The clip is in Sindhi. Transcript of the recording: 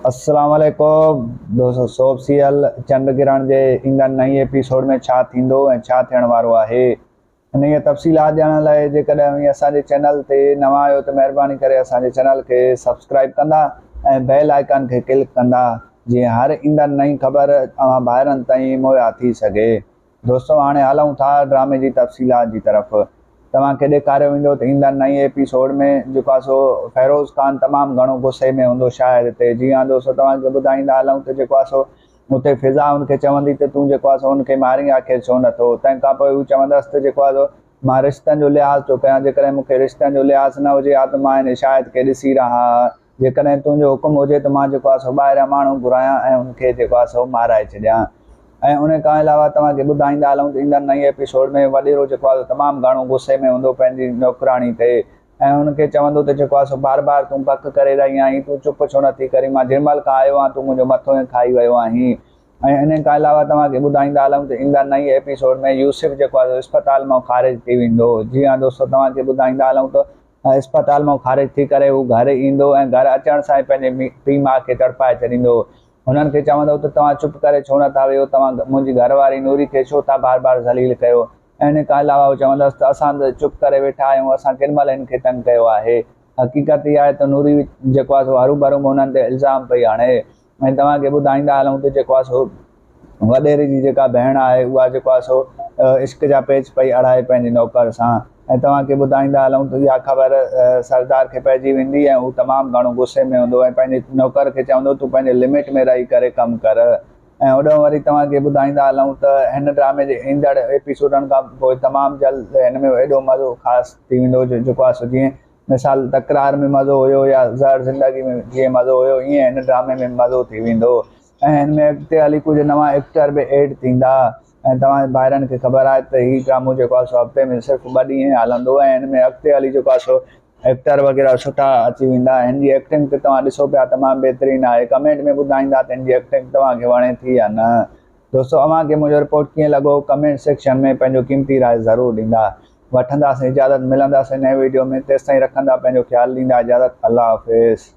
السلام عليڪم دوستو سوپ سيريل چنڊ گرهڻ جي ايندڙ نئين ايپيسوڊ ۾ ڇا ٿيندو ۽ ڇا ٿيڻ وارو آهي انهيء تفصيلات ڄاڻڻ لاء جيڪڏهن اوهين اسان جي چينل تي نوان آهيو ته مهرباني ڪري اسان جي چينل کي سبسڪرائيب ڪندا ۽ بيل آئيڪان کي ڪلڪ ڪندا جيئن هر ايندڙ نئين خبر اوهان ڀائرن تائين مهيا ٿي سگهي. دوستو هاڻي هلون ٿا ڊرامي جي تفصيلات جي طرف. توهان کي ڏيکاريو ويندو ته ايندڙ نئين ايپيسوڊ ۾ جيڪو آهي سو فيروز خان تمام گهڻو غصي ۾ هوندو شاهد تي. جي ها دوستو توهان کي ٻڌائيندا هلون ته جيڪو آهي سو اتي فضا هن کي چوندي ته تون جيڪو آهي سو هن کي مارين آخر ڇو نه ٿو. تنهن کان پوء هو چوندس ته جيڪو آهي سو مان رشتن جو لحاظ ٿو ڪيان جيڪڏهن مون کي رشتن جو لحاظ نه هجي ها ته مان هن شاهد کي ڏسي رهان ها. جيڪڏهن تنهنجو حڪم هجي ته مان جيڪو آهي سو ٻاهريان ماڻهو گهرايان ۽ ان کي جيڪو آهي سو مارائي ڇڏيان. ۽ ان کان علاوه توهان کي ٻڌائيندا هلون ته ايندڙ نئين ايپيسوڊ ۾ وڏيرو جيڪو آهي سو تمام گهڻو غصي ۾ هوندو پنهنجي نوڪراڻي تي ۽ ان کي چوندو ته جيڪو آهي سو بار بار تون بڪ ڪري رهي آهين تون چپ ڇو نٿي ڪرين مان جنهن مهل کان آيو آهيان تون منهنجو مٿو ائين کائي ويو آهين ۽ ان کان علاوه توهان کي ٻڌائيندا هلون ته ايندڙ نئين ايپيسوڊ ۾ يوسف جيڪو آهي سو اسپتال مان خارج ٿي ويندو جي ها دوستو توهان کي ٻڌائيندا هلون ته اسپتال مان خارج ٿي ڪري هو گهر ايندو ۽ گهر اچڻ سان ئي پنهنجي پيء ماء کي تڙپائي ڇڏيندو. هنن کي چوندو ته توهان چپ ڪري ڇو نه ٿا ويهو، توهان منهنجي گهر واري نوري کي ڇو ٿا بار بار ذليل ڪيو ۽ ان کان علاوه هو چوندس ته اسان ته چپ ڪري ويٺا آهيون، اسان ڪيڏي مهل هن کي تنگ ڪيو آهي. حقيقت اها آهي ته نوري جيڪو آهي سو هروڀرو به هنن تي الزام پئي هڻي ۽ توهان کي ٻڌائيندا هلون ته جيڪو آهي سو وڏيري جي جيڪا ڀيڻ آهي اها جيڪو آهي سو عشق جا پيچ پئي اڙائي پنهنجي نوڪر سان ۽ توهان کي ٻڌائيندا هلون ته اها خبر سردار کي پئجي ويندي ۽ هو تمام گهڻو غصي ۾ هوندو ۽ پنهنجي نوڪر کي چوندو تون پنهنجي لمٽ ۾ رهي ڪري ڪم ڪر ۽ هوڏانهن وري توهان کي ٻڌائيندا هلون ته هن ڊرامي جي ايندڙ ايپيسوڊن کان پوء تمام جلد هن ۾ ايڏو مزو خاص ٿي ويندو جو جيڪو آهي سو جيئن مثال تڪرار ۾ مزو هيو يا زهر زندگي ۾ جيئن مزو هيو ايئن هن ڊرامي ۾ مزو ٿي ويندو ۽ هن ۾ اڳتي هلي ڪجهه نوان ايڪٽر به ايڊ ٿيندا ۽ توهان ڀائرن کي خبر آهي ته هي ڊرامو جيڪو آهي سو هفتي ۾ صرف ٻه ڏينهن هلندو ۽ هن ۾ اڳتي هلي جيڪو آهي سو ايڪٽر وغيره سٺا اچي ويندا هن جي ايڪٽنگ ته توهان ڏسو پيا تمام بهترين آهي ڪمينٽ ۾ ٻڌائيندا ته هن جي ايڪٽنگ توهان کي وڻي ٿي يا نه دوستو اوهان کي منهنجو رپورٽ ڪيئن لڳو ڪمينٽ سيڪشن ۾ پنهنجو قيمتي راء ضرور ڏيندا وٺنداسين اجازت ملنداسين نئين ويڊيو ۾ تيستائين رکندا پنهنجو خيال ڏيندا اجازت الله حافظ.